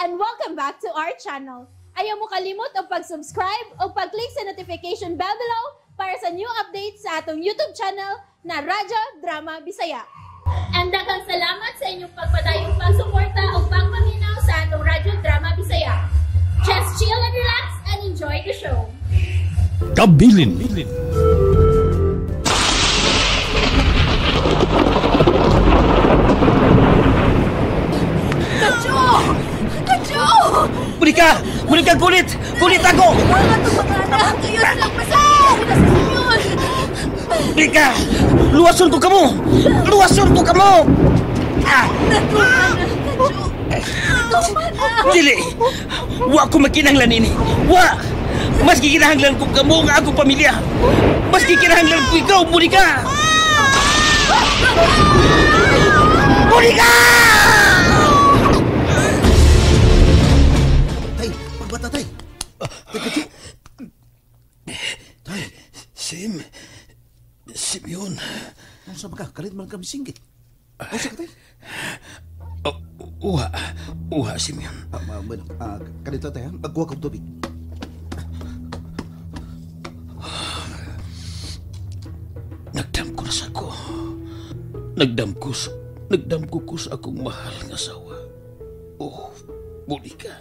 And welcome back to our channel. Ayaw mo kalimot og pag-subscribe o pag-click sa notification bell below para sa new updates sa atong YouTube channel na Radyo Drama Bisaya. And daghang salamat sa inyong pagpadayong pagsuporta o pagpaminaw sa atong Radyo Drama Bisaya. Just chill and relax and enjoy the show. Kabilin. Kadyo! Kadyo! Monica! Monica, kulit! Kulit ako! Monica! Luwason ko kamo! Luwason ko kamo! Ah! Dili! Wa ko makinahanglan ini! Wa! Mas gikinahanglan ko kamo nga akong pamilya! Mas gikinahanglan ko ikaw, Monica! Monica! Tay, pagbata, tay! Tay, Kadyo! Tay! Simeon. Unsa ba ka? Kalit man kami singgit. Unsa ka, tay? Uha. Uha, Simeon. Bueno, kanito, tay, ha? Magkuha kong tubig. Nagdamko na sa ko. Nagdamko ko sa akong mahal nga asawa. Oh, Monica.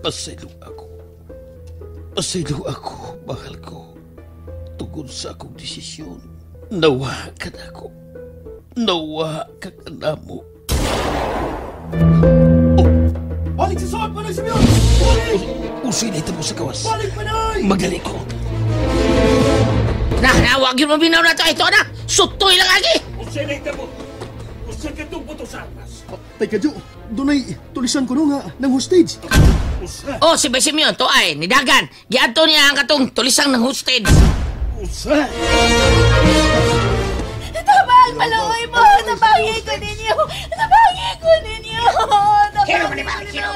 Pasaylo ako. Pasaylo ako, mahal ko. Tungod sa akong desisyon. Nawa ka na ako. Nawa ka na mo. Oh. Balik sa soap! Balik sa Simeon! Balik! Usoy na ito mo sa kawas. Balik, Panoy! Magaling ko. Na, wag yun mabinaw na ito. Ito na! Sutoy lang agi! Usoy na ito mo! Usoy ka itong buto sa armas. Tay, Kadyo, dunay tulisan ko no nga ng hostage. Usa! Oh, si Simeon, to ay, nidagan. Giadto niya ang katong tulisang ng hostage. Usa! Tabang, malaway mo! Tabangin ko ninyo! Tabangin ko ninyo! Tabangin ko ninyo!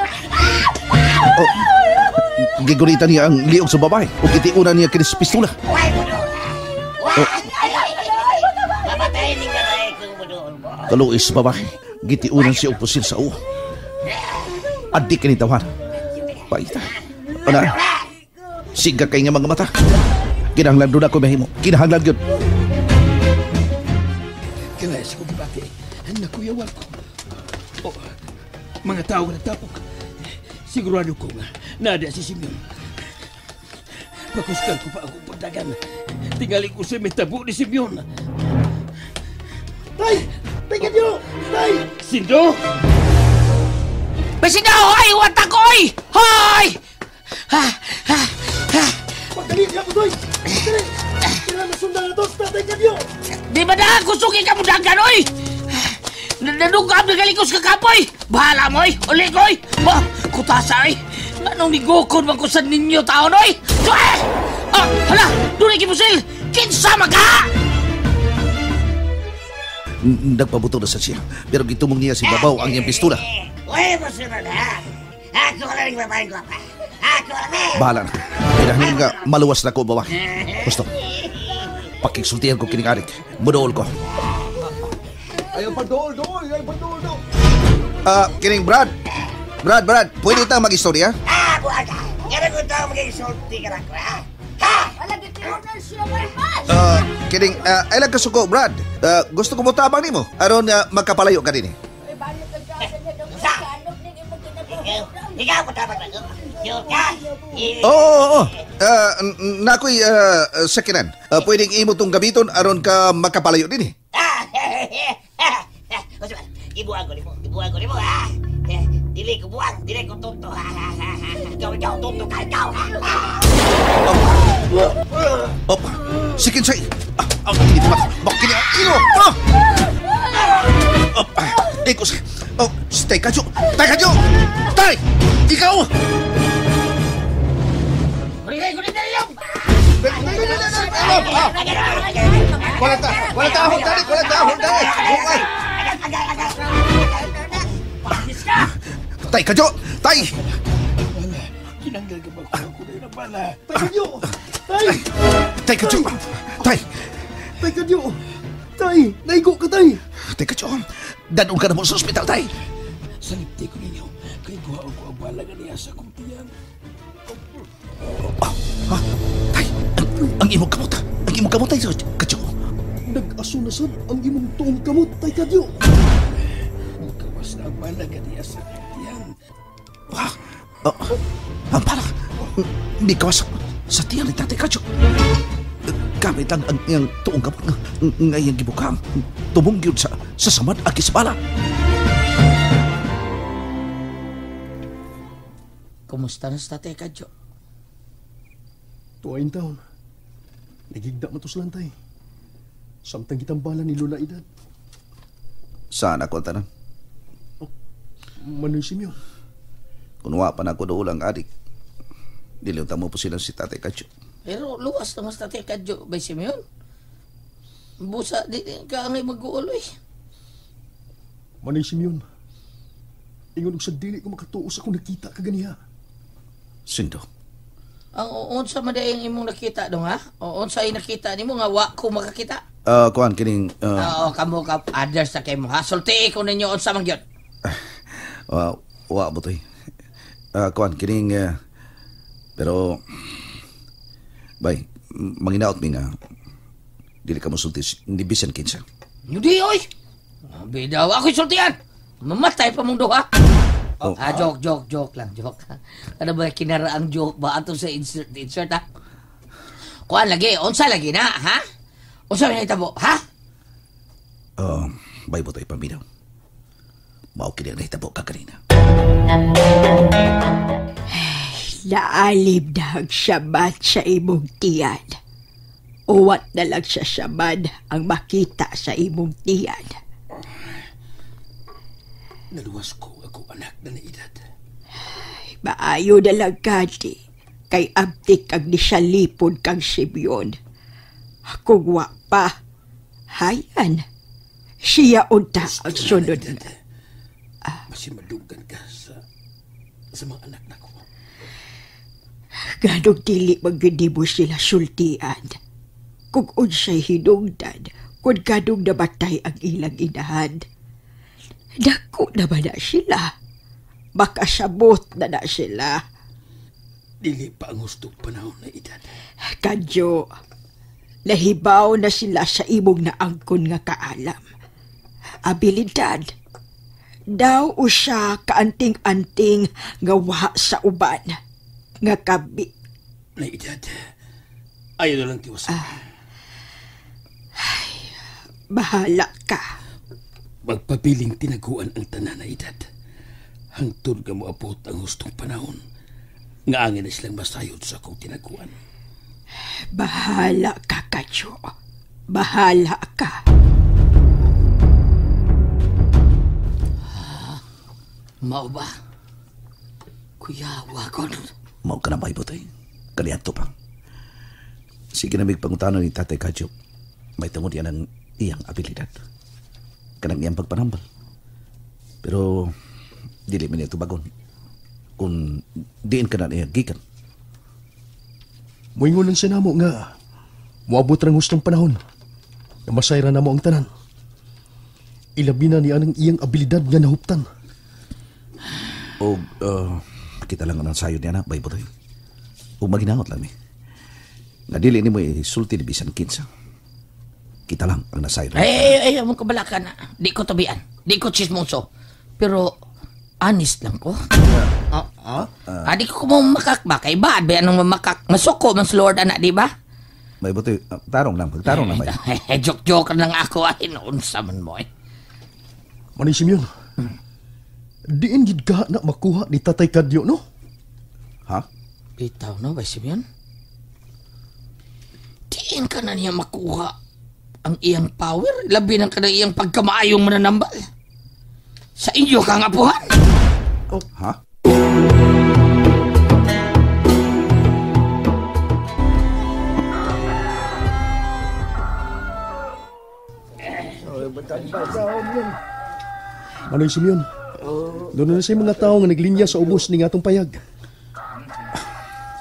Oh, giguritan niya ang liog sa babae o kitiunan niya kinis pistola. Oh. Kaluis sa babae, gitiunan siya og pusil sa uwo. Adik ni tawhan. Paita. Ana, siga kay nga mga mata. Kinahanglan doon ako mahimo. Kinahanglan yun. Kaya sa kong bati, nakuyawan ko. Oh, mga tao nga nagtapok. Sigurado ko nga, nada si Simeon. Pakuskan ko pa akong pagdagan. Tingali ko sa may tabo ni Simeon. Tay! Tay, Kadyo! Tay! Sindo! Basindo! Hoy! Watak ko! Hoy! Hoy! Ha! Ha! Ha! Pagdali niya ko, Toy! Dali! Kailangan masundan na to sa Tatay Kadyo! Di ba na? Kusugi ka mo dagan, oy! Nanugab na galikos ka kapoy! Bahala mo, oy! Uli ko, oy! Oh, kutasa, oy! Anong nigukod man ko sa ninyo taon, oy? Tuwe! Ah, hala! Doon ay kipusil! Kinsa ka! Nagpabuto na sa siya. Pero gitumong niya si Babaw ang iyang pistola. Uy, masunod, ha? Ako na rin babaeng gwapa. Ako na rin! Bahala na. Kinahanglan nga maluwas na ko, babae. Gusto. Pakigsultihan ko kining arik. Mudool ko. Ayaw pa dool, dool! Ayaw pa dool, dool! Kining Brad. Brad, pwede tang mag-istorya? Ah, buwan ka! Ganun ko ito mag-isulti ka lang ko, ha? Ha? Kining, ay lang kasuko, Brad. Gusto ko mo tabang nimo aron magkapalayo ka din eh. Ikaw mo tabang na ko. Sure ka? Oo. Nakoy sakinan. Pwedeng imo tong gamiton aron ka makapalayo din eh. Ibuang ko nimo, ha? Dili ko buang, dili ko tonto. Ikaw, tonto ka, ikaw. Op, sikin say. Kini pa, kini ino. Op, ikos. Oh, stay kadyo. Tay kadyo. Tay, ikaw. Wala ta, hold dali. Tay kadyo, tay. Kinanggal ka ba ko na bala? Tay kadyo. Tay. Tay kadyo. Tay. Tay kadyo. Tay, naigo ka tay. Teka, Chong. Dadon ka na mo sa ospital, tay. Salipti ko ninyo. Kay guha ko ang bala nga niya sa akong tiyan. Ha? Tay, ang imong kamot. Ang imong kamot, tay, Kadyo. Nag-aso na sad ang imong tuong kamot, tay Kadyo. Mukawas na ang bala nga niya sa akong tiyan. Ha? Ang bala? Hindi kawas sa tiyan ni Tatay Kadyo. Gamit lang ang iyang tuong kamot nga iyang gibukang. Tumong yun sa samad agi sa bala. Kumusta na sa Tatay Kadyo? Tuwain taon. Nagigda matuslan tay. Samtang kitang bala ni Lola Edad. Saan ako ang tanan? Oh, Manoy Simeon. Kunwa pa na ako doon ang adik. Diliw mo po sila si Tatay Kadyo. Pero luwas naman sa Tatay Kadyo, bay Simeon. Busa, di ka angay mag-uuloy. Manoy Simeon, ingon og sa dili ko makatuos akong nakita kaganiha. Sindo. Ang unsa man ang imong nakita dong ha? O unsa ay nakita nimo nga wa ko makakita? Kuan kining Oo, kamo ka others na kay mo ha. Sulti ko ninyo unsa man gyud. Wa butoy. Kuan kining pero bay manginaot mi nga dili ka mosulti ni bisan kinsa. Hindi oy. Bidaw ako sultian. Mamatay pa mong duha. Oh. Ah, joke lang, joke. Ano ba kinaraang joke ba ato sa insert ha? Kuan lagi, unsa lagi na, ha? Unsa man nahitabo, ha? Bay butoy paminaw. Mao kini ang nahitabo ka kanina. Naalib na ang sabat sa imong tiyan. Uwat na lang sa samad ang makita sa imong tiyan. Naluwas ko ako anak na naedad. Maayo na lang kati, kay abtik ang nisalipon kang Simeon. Kung wa pa, hayan, siya unta ang sunod. Basi madugan ka sa mga anak na ko. Ganong dili magyudi mo sila sultian. Kung unsay hinungdan, kung ganong namatay ang ilang inahan. Dako naman na sila. Makasabot na na sila. Dili pa ang hustong panahon na edad. Kadyo, nahibaw na sila sa imong naangkon nga kaalam. Abilidad, daw usa kaanting-anting nga wa sa uban. Nga kabi. Na edad, ayaw na lang tiwasan. Ay, bahala ka. Magpabiling tinaguan ang tanan na edad. Hangtod nga moabot ang hustong panahon. Nga angin na silang masayod sa akong tinaguan. Bahala ka, Kadyo. Bahala ka. Mao ba? Kuya, wagon. Mao ka na ba, Ibotoy? Kaniadto pa. Sige na may pangutana ni Tatay Kadyo. May tungod yan ang iyang abilidad. Kanang iyang pagpanambal. Pero dili man niya tubagon. Kung diin ka na niya gikan. Moingon lang siya namo nga moabot rang hustong panahon. Na masayra namo ang tanan. Ilabi na niya ang iyang abilidad nga nahuptan. O kita lang ang sayo niya na, bay butoy. O maginangot lang mi. Nga dili ni mo isulti ni bisan kinsa. Kita lang ang nasayo. Ay, among kabalakan na. Di ko tabian. Di ko chismoso. Pero, honest lang ko. Di ko kumamakak ba? Kay ba? Ba anong mamakak? Masuko man sa Lord, anak, di ba? May butoy, tarong lang. Tarong lang, bay. Joke-joke lang ako. Ay, noon sa man mo, eh. Manay Simeon, diin gid ka na makuha ni Tatay Kadyo, no? Ha? Bitaw, no, bay Simeon? Diin ka na niya makuha ang iyang power, labi ng kanang iyang pagkamaayong mananambal. Sa inyo ka nga puhan. Oh, ha? Manoy Simeon, doon na sa mga tao nga naglinya sa ubos ni atong payag.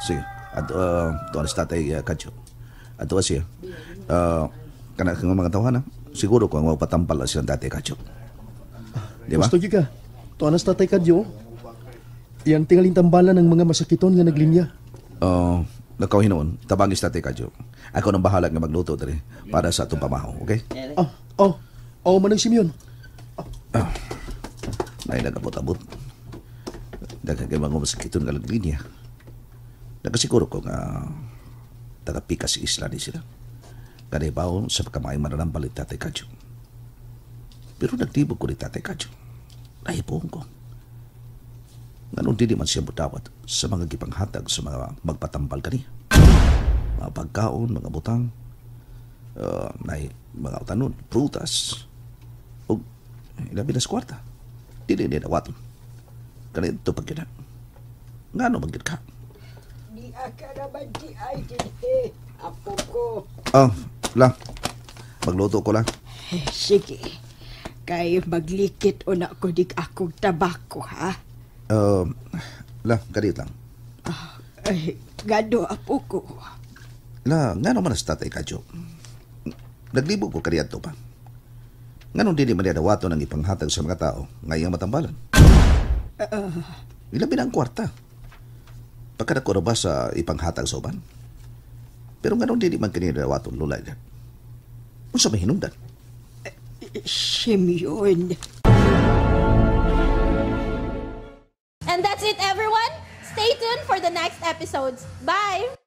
Sige, at tuwan sa Tatay Kadyo. At tuwa siya. Kana kang mga tawhana. Siguro ko ang magpatampal na silang Tatay Kadyo. Di ba? Gusto gyud ka. Tuwa na sa Tatay Kadyo. Iyang tingaling tambalan ng mga masakiton nga naglinya. Oo. Nakaw hinuon, tabangis Tatay Kadyo. Ako nang bahala nga magluto diri para sa atong pamahaw, okay? Oh, oh, oh, Manang Simeon. Nay nagabot-abot. Daghan kay mga masakiton nga naglinya. Nakasiguro ko nga taga-pika si isla ni sila. Kanay baon sa pagkamaayong mananampal ni Tatay Kadyo. Pero nagtibog ko ni Tatay Kadyo. Nahipuong ko. Nganong dili man siya mudawat sa mga gipanghatag sa mga magpatambal kaniya. Mga pagkaon, mga butang, nay mga utanon, prutas, ug ilabi na sa kwarta. Dili niya dawaton. Kanito pag yun. Ngano man gyud ka? Di ka naman di ay dinhi. Apo ko. Oh, la. Magluto ko lang. Eh, sige. Kay maglikit o na ko dig akong tabako, ha? La, kadiyot lang. Ay, gado, apo ko. La, ngano man sa Tatay Kadyo? Naglibog ko kadiyot pa. Nganong dili man niya dawaton ang ipanghatag sa mga tao nga iyang matambalan? Ilabi na ang kwarta. Pagkadako na ba sa ipanghatag sa uban? Pero nganong dili man kini dawaton, Lola Edad? Unsa may hinungdan? Simeon. And that's it, everyone. Stay tuned for the next episodes. Bye!